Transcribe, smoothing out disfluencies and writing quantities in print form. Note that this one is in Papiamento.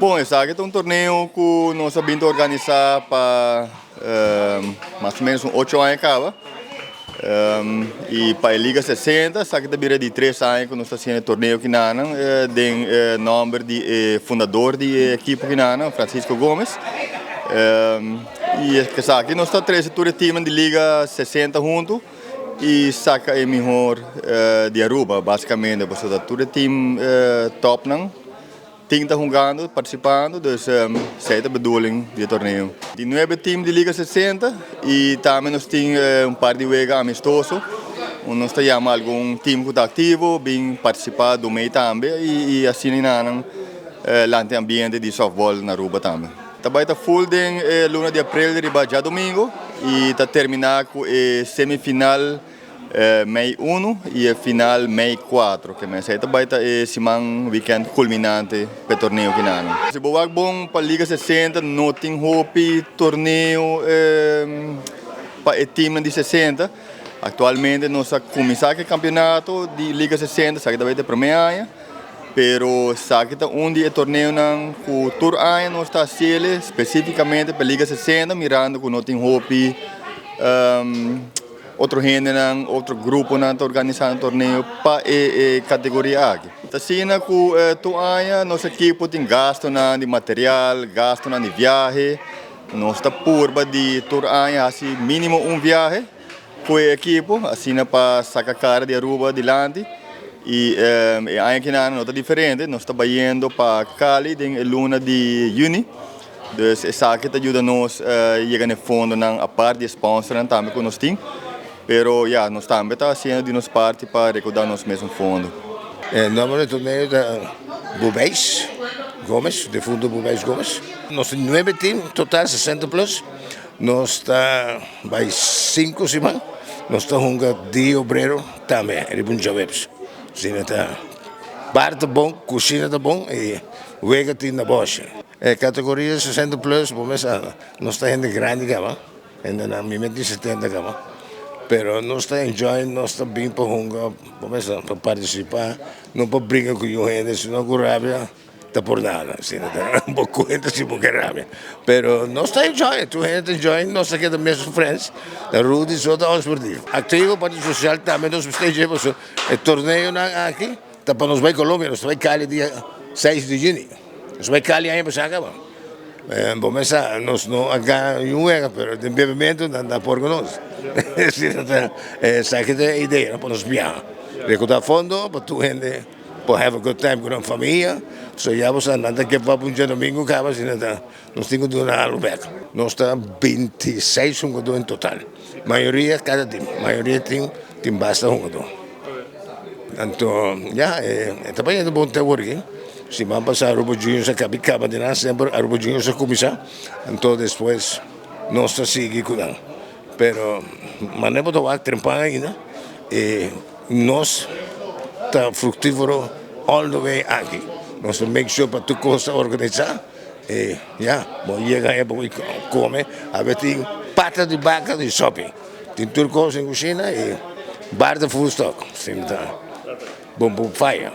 Bon, esaki ta un torneo ku nos a bin ta organisá pa mas o menos un ocho aña kaba. I pa e Liga 60 esaki ta bira di tres aña ku nos ta hasiendo e torneo kinanan den nòmber di e fundador di e ekipo kinanan, Francisco Gomez. I esaki nos ta trese tur e teamnan di Liga 60 huntu i saka e mihor di Aruba basikamente pasobra tur e team topnan Tin ta hungando, participando, dus esey ta bedoeling di e torneo. Di nuebe team di Liga 60 y tambe nos tin un par di wega amistoso unda nos ta yama algun team cu ta activo bin participa dumey tambe y asina y nanan lanta e ambiente di softball na Aruba tambe. Ta bay ta full den e luna di april riba djadomingo y ta termina cu e semifinal. Mei unu y e final mei cuatro. Ke mester ta bai ta e siman weekend culminante p'e torneo kinanan. Si bo wak bon pa Liga 60 no tin hopi torneo pa e teamnan di 60. Actualmente nos a cuminsa ku e campeonato di Liga 60, esaki ta bai ta e prome aña, pero esaki ta un di e torneonan ku tur aña nos ta haciele specificamente pa Liga 60 mirando ku no tin hopi Otro hendenan, otro gruponan ta organisando torneo pa e categoria aki. Ta asina cu tur aña nos ekipo tin gastonan di material, gastonan di viahe. Nos ta purba di tur aña haci minimo un viahe cu e ekipo, asina pa saca cara di Aruba dilanti. Y e aña akinan no ta diferente, nos ta bayendo pa Cali den e luna di juni. Dus esaki ta yuda nos yega na e fondonan apart di e sponsornan tambe ku nos tin. Pero ya, nos tambe ta hasiendo di nos parti pa rekouda nos mesun fondo. E nomber di torneo ta Bubijs Gomez, defunto Bubijs Gomez. Nos tin nuebe team, total 60 plus. Nos ta bai sinku siman. Nos ta hunga Dia Obrero tambe riba un djaweps. Asina ta bar ta bon, kushina ta bon i wega tin na bòshi. E categoria 60 plus bo mes a nos ta hende grandi caba, hendenan mi mes tin 70 caba, pero nos ta enjoy, nos ta bin pa hunga, bo mes a pa participa, no pa bringa cu yu hende, sino cu rabia ta por nada, asina ta bo cuenta si bo ke rabia, pero nos ta enjoy, tur hende ta enjoy, nos ta keda mesun friends, ta Rudy so ta ons por di. Activo parti social tambe nos mester dje pasobra e torneonan aki ta pa nos bay Colombia, nos ta bay Cali dia 6 di juni. Nos bai Cali aña pasá kaba. Bo mester sa, nos no a gana niun wega, pero den bebementu nan ta por ku nos. Esaki ta e idea, pa nos biaha. Rekotá fondo pa tur hende por have a good time ku nan famia. So ya bo sa, nan ta give up un djadomingu kaba, asina ta nos tin ku duna algu bèk. Nos ta 26 hungadó en total. Mayoria kada tim, mayoria tim tin basta hungadó. Anto ya, e ta bayendo bon te awor aki. Siman pasá Aruba Juniors a kabi kaba di nan, semper Aruba Juniors a kuminsá, anto despues nos ta sigui ku nan. Pero manera bo ta wak trempan ainda e nos ta fruktífero all the way aki. Nos ta make sure pa tur kos ta organisá e ya, bo yega e bo kome, awe tin pata di baka di shopping, tin tur kos den kushina i bar ta full stock, sin ta bon por faya.